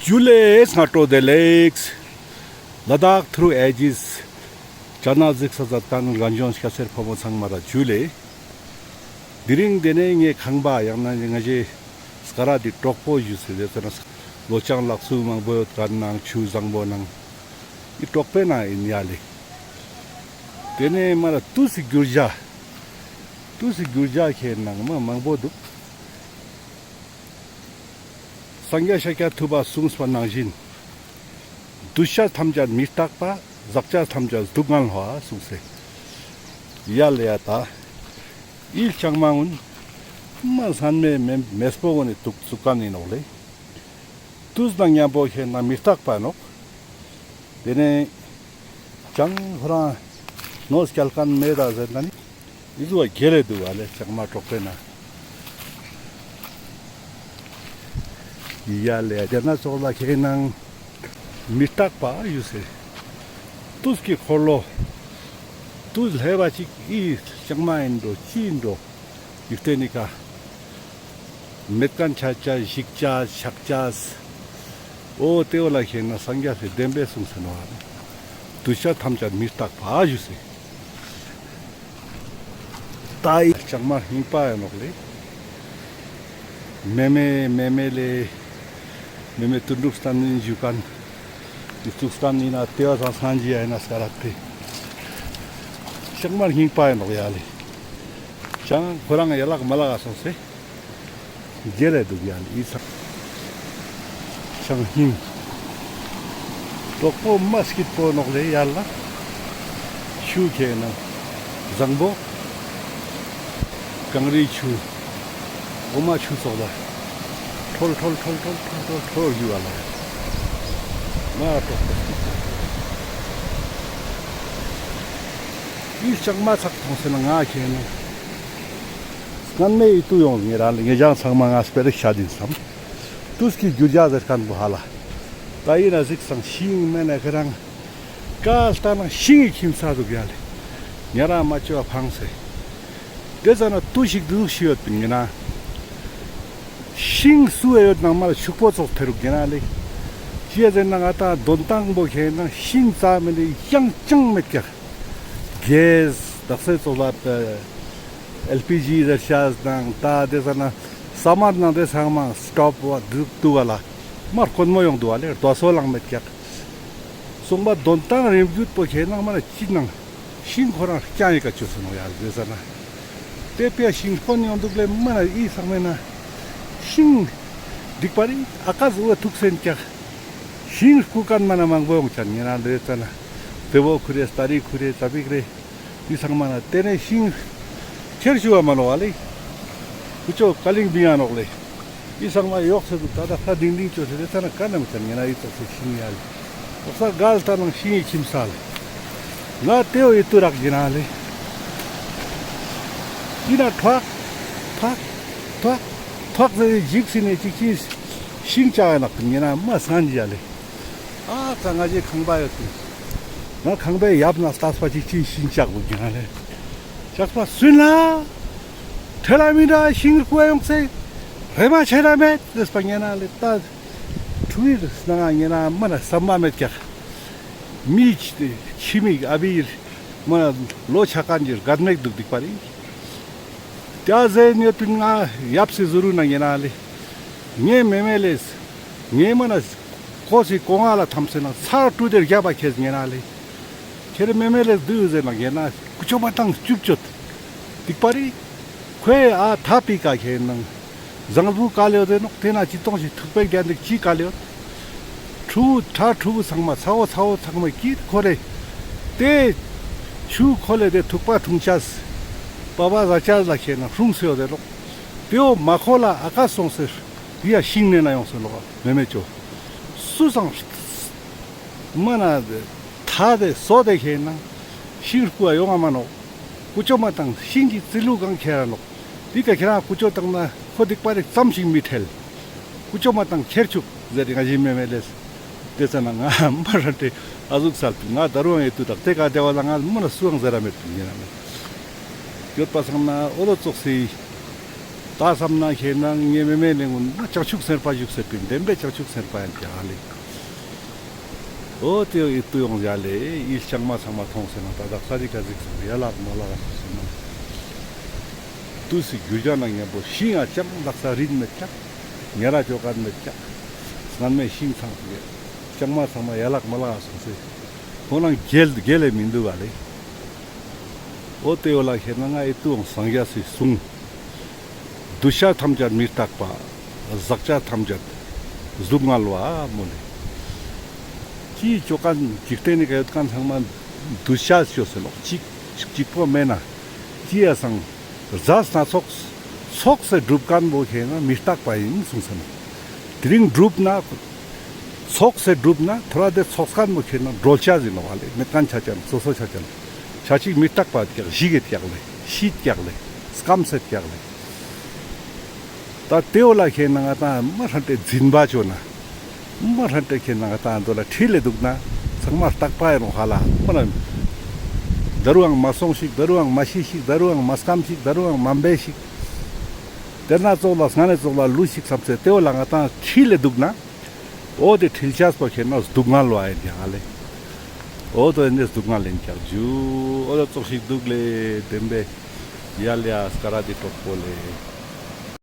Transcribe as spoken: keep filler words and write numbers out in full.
ཇུ་ལེ། སྔ་དྲོ་བདེ་ལེགས། ལ་དྭགས་ཐུརུ་ཨེ་ཇིས་ཅེ་ནལ་གཟིགས་ས་མཛད་མཁན་རྒན་གཞོན་སྐྱ་སེར་ཕོ་མོ་ཚང་མ་ལ་ཇུ་ལེ། དེ་རིང་དེ་ནས་ངའི་ཁང་པ་ཡང་ན་ང་ཞེ་སྐ་ར་དེ་གྲོགས་པོ་ཞུ་སེ་ཟེར་ན་ལོ་ཆང་ལག་སུ་མང་པོ་ཡོད་མཁན་ནང་ཆུ་བཟང་པོ་ནང་ཨི་གྲོགས་པོའི་ནང་ཨིན་ཡ་ལེ། དེ་ནས་མ་ལ་ཏུས་སི་རྒྱུ་ཆ་ཏུས་སི་རྒྱུ་ཆ་ཁྱེར་ནང་མ་མང་པོ་འདུག། སངས་རྒྱས་ཤཱཀྱ་ཐུབ་པ་གསུངས་པ་ནང་བཞིན། འདུས་བྱས་ཐམས་ཅད་མི་རྟག་པ། ཟག་བཅས་ཐམས་ཅད་སྡུག་བསྔལ་བ་གསུངས་སེ། ཡ་ལེ་ཡ་ད། ཨི་ལྕང་མ་གུན་མ་སྔན་མེ་མེ་མེས་པོ་གུན་ནི་དུག་ཚུགས་མཁན་ཨིན་ནོག་ལེ། ཏུས་དང་ཉམ་པོ་ཁྱེར་ན་མི་རྟག་པ་ནོག། དེ་ནས་ཅང་ཁོ་རང་ནོ་སྐྱལ་མཁན་མེད་ད་ཟེར་ན་ནི། ཨི་ཟུ་བ་གྱེལ་ལེ་འདུག་བ་ལེ་ལྕང་མ་གྲོགས་པོའི་ནང་། ཡ་ལེ་དེ་ན་ཙོགས་ལ་ཁྱེར་ནང་མི་རྟག་པ་ཞུ་སེ། ཏུས་ཀྱི་འཁོར་ལོ། ཏུས་ལྷེ་བ་ཅིག་ཨི་ལྕང་མ་ཨིན་འགྲོ་ཅི་ཨིན་འགྲོ། ཡིག་ཏེ་ནི་ཀ། མེད་མཁན་ཆ་ཅེས་ཞིག་ཅེས་ཆག་ཅེས། འོ་དེ་བོ་ལ་ཁྱེར་ན་སངས་རྒྱས་སི་བདེན་པའི་གསུངས་སེ་ནོག་བ་ལེ། འདུས་བྱས་ཐམས་ཅད་མི་རྟག་པ་ཞུ་སེ། ད་ཨི་ལྕང་མ་རྙིང་པ་ཡིན་ནོག་ལེ། མེ་མེ་མེ་མེ་ལེ། མེ་མེ་དོན་གྲུབ་བསྟན་འཛིན་ཞུ་མཁན། འདི་གཙུག་བསྟན་ཡིན་ན་ལྟེ་བ་སང་སང་ཇི་ཡ་ཡིན་ན་སྐ་རག་ཏེ། ལྕང་མ་རྙིང་པ་ཡིན་ནོག་ཡ་ལེ། ཅང་ཁོ་རང་ཡ་ལག་མ་ལག་སོང་སེ། གྱེལ་ལེ་འདུག་ཡ་ལེ་ཨི་ཚང་། ཅང་སྙིང་། གྲོགས་པོ་མ་སྐྱིད་པོ་ནོག་ལེ་ཡ་ལ། ཆུ་ཁྱེར་ན་བཟང་པོ། གངས་རིའི་ཆུ། འོ་མ་ཆུ་ཙོགས་ལ། ཁྲོལ་ཁྲོལ་ཁྲོལ་ཁྲོལ་ཁྲོལ་ཁྲོལ་ཁྲོལ་རྒྱུ་བ་ལ། མ་གྲོགས་པོ་སྐྱིད་པོ། ཨི་ལྕང་མ་ཚག་མཐོང་སེ་ན་ང་ཁྱེར་ན། སྔན་མེ་ཨི་ཏུ་ཡོང་ངེ་རང་ལེ་ངེ་ཅང་ཚང་མ་ང་སྤེ་ར་ཤ་དིན་སམ། ཏུས་ཀྱི་རྒྱུ་ཆ་ཟེར་མཁན་པོ་ཧ་ལ། ད་ཡིན་ན་གཟིགས་སང་ཤིང་མེད་ན་ཁ་རང་། ཀ་ལྟ་ན་ཤིང་གི་ཁྱིམ་ས་འདུག་ཡ་ལེ། ཉ་རང་མ་ཅོ་བ་ཕངས་སེ། དེ་ཙ་ན་ཏུས་ཤིག་འདུག་ཤི་ཡོད་པིན་ཡིན་ན། ཤིང་སུ་ཨེ་ཡོད་ནང་མ་ལ་ཕྱུག་པོ་ཙོགས་ཐེ་རུག་ཡིན་ན་ལེ། ཅི་ཡ་ཟེར་ན་ང་ད་དོན་ཏང་པོ་ཁྱེར་ན་ཤིང་རྩ་མེད་ལེ་ཡང་ཅང་མེད་ཀྱག། གེས་དག་སེ་ཙོགས་ལ། ཨེལ་པི་ཇི་ཟེར་ཤེས་དང་ད་དེ་ཟ་ན་ས་མར་ནང་དེ་ཚང་མ་སྟོབ་བ་འདུག་འདུག་བ་ལ་མ་དཀོན་མོ་ཡོང་འདུག་བ་ལེ་རྡོ་སོལ་ལང་མེད་ཀྱག། སོང་པ་དོན་ཏང་རིམ་བརྒྱུད་པོ་ཁྱེར་ནང་མ་ན་ཅི་ནང་ཤིང་ཁོ་རང་རྐྱང་ཡི་ཀ་བཅོས་སོང་ཡ་དེ་ཟ་ན། དེ་པེ་ཤིང་དཀོན་ཡོང་འདུག་ལེ་མ་ན་ཨི་ཚང་མེད་ན་ཤིང་འདུག་པ་རེད་ཨ་ཀ་ཟུ་བ་ཐུག་སེན་ཀྱག། ཤིང་རྐུ་མཁན་མ་ན་མང་པོ་ཡོང་ཆ་ཉེ་རང་ལེ་ཙ་ན་དེ་བོ་ཁུ་རེ་སྟ་རི་ཁུ་རེ་ཙ་པིག་རེ། དེ་ཚང་མ་ན་དེ་ནས་ཤིང་ཁྱེར་ཞུ་བ་མ་ནོ་བ་ལེ། ཀུ་ཅོ་ཀ་ལིང་བིང་ང་ནོག་ལེ། དེ་ཚང་མ་ཡོག་སེ་འདུག་ད་ད་ཁ་ལྡིང་ལྡིང་ཅོ་སེ་དེ་ཚ་ན་ཀ་ནམ་ཚ་ཉེ་ན་ཡི་ཙོགས་སེ་ཤིང་ཡ་ལེ། འོག་ས་གལ་ལྟ་ནང་ཤིང་ཡི་ཁྱིམ་ས་ལེ། ང་དེའོ་ཡི་ཏུ་རག་ཡིན་ན་ལེ། དེ་ན་ཐག་ཐག་ཐག་ཐག་ཟེར་ཡི་འཇིགས་སེ་ནས་ཅིག་ཅིག་ཤིང་བཅག་ཡ་ནག་ཉེ་ན་མ་སང་ཡ་ལེ། ཨ་ཙ་ང་ཞེ་ཁང་པ་ཡོད་དེ། ང་ཁང་པའི་ཡབ་ན་ལྟས་པ་ཅིག་ཅིག་ཤིང་བཅག་དགོས་ཀྱི་ན་ལེ། བཅག་པ་སུན་ལ། ཁྲེ་ལ་མི་འདྲ་ཤིང་རྐུ་ཡོང་སེ། རེ་མ་ཆེ་ན་མེད་ཟེར་པ་ཉེ་ན་ལེ་ད། ཁྲུ་ཡིར་སྣང་ང་ཉེ་ན་མ་ན་བསམ་པ་མེད་ཀྱག། མི་ཁྱི་མིག་ཨ་བི་མ་ན་ལོ་ཆ་ཀན་གྱི་རྒད་མེག་འདུག་སྡིག་པ་རེད། ཏ་ཟེ་ཉོ་དུན་ང་ཡབ་སི་ཟུ་རུ་ན་ཉེ་ན་ལེ། ངའི་མེ་མེ་ལེས། ངའི་མ་ན་ཀོ་སི་ཀོ་ང་ལ་ཐམ་སེ་ན་ཚར་ཀྲུ་དེར་རྒྱབ་པ་ཁྱེར་ཉེ་ན་ལེ། ཁྱེར་མེ་མེ་ལེས་དུ་ཟེར་ན་ཉེ་ན་ཀུ་ཅོ་མ་ཏང་ཅུབ་ཅོད། སྡིག་པ་རེད། ཁོའི་ཨ་ཐ་པི་ཀ་ཁྱེར་ནང་། ཟངས་བུ་ཀ་ལེ་ཡོད་དེ་ནོག་དེ་ན་ཅི་ཏོང་ཞིག་ཐུག་པའི་རྒྱན་འདི་ཅི་ཀ་ལེ་ཡོད། ཕྲུ་གུ་ཁྲ་ཕྲུ་གུ་ཚང་མ་ཚ་བོ་ཚ་བོ་ཚང་མ་ཀིད་ཁོ་རེ། དེ་ཆུ་ཁོ་ལེ་དེ་ཐུག་པ་འཐུང་ཆས། པ་པ་ཟ་ཆས་ལ་ཁྱེར་ན་ཧྲུང་སེ་ཡོད་དེ་ནོག། དེའོ་མ་ཁོ་ལ་ཨ་ཀ་སོང་ཟེར། དེ་ཡ་ཤིང་ནེ་ན་ཡོང་སེ་ལོག་མེ་མེ་ཅོ། སུ་སང་། མ་ན། ཐ་དེ་སོ་དེ་ཁྱེར་ན། ཤིང་རྐུ་བ་ཡོང་ང་མ་ནོག། ཀུ་ཅོ་མ་ཏང་ཤིང་གི་རྩི་ལུ་གང་ཁྱེར་ར་ནོག། དེ་ཀ་ཁྱེར་ར་ཀུ་ཅོ་ཏང་ན་ཁོ་སྡིག་པ་རེ་ཙམ་ཞིག་མི་ཁྲེལ། ཀུ་ཅོ་མ་ཏང་ཁྱེར་ཆུག་ཟེར་ཏེ་ང་ཞི་མེ་མེ་ལེས། དེ་ཙ་ན་ང་མ་ར་ཏེ་ཨ་ཟུག་སལ་ང་ད་རུང་ཡེ་ཏུ་དག་དེ་ཀ་དེ་བ་ལ་ང་མ་ན་སུའང་ཟེར་ར་མེད་ཏུ་ཉེ་ན་མེད། ཡོད་པ་སང་ན་འོ་ལོ་ཙོགས་སི། ད་བསམ་ན་ཁེ་ན་ངའི་མེ་མེ་ལེ་ངུན་ན་བྱང་ཆུབ་སེམས་དཔའ་བཞུགས་ཟེར་པིན། བདེན་པའི་བྱང་ཆུབ་སེམས་དཔའ་ཡིན་ཀྱག་ལེ། འོ་དེ་ཡོ་ཨི་ཏུ་ཡོང་ཡ་ལེ། ཨི་ལྕང་མ་ཚང་མ་ཐོང་ཟེར་ན་ད་དག་ས་རི་ཀ་ཟིག་ཚང་ཡ་ལག་མ་ལག་ཟེར་ན། དུས་སི་རྒྱུ་རྒྱ་ན་ཉམ་པོ་ཤིང་ང་ཅང་དག་ས་རིན་མེད་ཀྱག། ཉ་ར་ཅོ་ཀ་མེད་ཀྱག། སྔན་མའི་ཤིང་ཚང་ཟེར། ལྕང་མ་ཚང་མ་ཡ་ལག་མ་ལག་སོང་ཟེར། ཁོང་རང་རྒྱལ་རྒྱལ་ལེ་མི་འདུག་ག་ལེ། འོ་དེ་ཡོ་ལ་ཁེ་ན་ང་ཨི་ཏུ་ཡོང་སངས་རྒྱས་སི་གསུང་། འདུ་བྱེད་ཐམས་ཅད་མི་རྟག་པ། ཟག་བཅས་ཐམས་ཅད་སྡུག་བསྔལ་བ་མོ་ལེ། ཅི་ཅོ་ཁན་འཇིག་རྟེན་ནི་ཀ་ཡོད་ཁན་ཚང་མ་འདུ་བྱེད་ཅོ་ཟེར་ལོ། ཅིག་ཅིག་པོ་མེད་ན་ཅི་ཡ་སང་རྫས་སྣ་ཚོགས་ཚོགས་སེ་གྲུབ་ཁན་བོ་ཁེ་ན་མི་རྟག་པ་ཡིན་གསུངས་སེ་ནོག། དེ་རིང་གྲུབ་ན་ཚོགས་སེ་གྲུབ་ན་ཐོ་རེ་དེ་ཚོགས་ཁན་བོ་ཁེ་ན་གྲོལ་ཆ་ཟིན་ནོག་ལེ། མེད་ཁན་ཆ་ཅན་སོ་སོ་ཆ་ཅན་ཆ་ཅིག་མི་རྟག་པ་ཀྱག་ཞིག་གི་ཀྱག་ལེ། ཤི་ཀྱག་ལེ། སྐམ་སེ་ཀྱག་ལེ། ད་དེ་བོ་ལ་ཁེ་ན་ང་ཏང་མ་ཧྲན་ཏེ་འཛིན་པ་ཅོ་ན། མ་ཧྲན་ཏེ་ཁེ་ན་ང་ཏང་དོ་ལ་ཁྲིད་ལེ་འདུག་ན་ཚང་མ་རྟག་པ་ཡིན་ནོག་ཧ་ལ། མ་ན་ད་རུང་མ་སོང་ཞིག། ད་རུང་མ་ཤི་ཞིག། ད་རུང་མ་སྐམ་ཞིག། ད་རུང་མ་འབེ་ཞིག། དེ་ན་ཙོགས་ལ་སྔ་ནས་ཙོགས་ལ་ལུས་ཤིག་བསམ་སེ་དེ་བོ་ལ་ང་ཏང་ཁྲིད་ལེ་འདུག་ན། འོ་དེ་ཁྲིད་ཆས་པོ་ཁེ་ན་སྡུག་བསྔལ་བ་ཡིན་ཀྱག་ལེ། འོ་དོ་ཡིན་ནས་སྡུག་བསྔལ་ཡིན་ཀྱག་ཇུ། འོ་དོ་ཙོགས་ཤིག་འདུག་ལེ། བདེན་པའི་ཡ་ལེ་ཨ་སྐ་ར་དེ་གྲོགས་པོ་ལེ།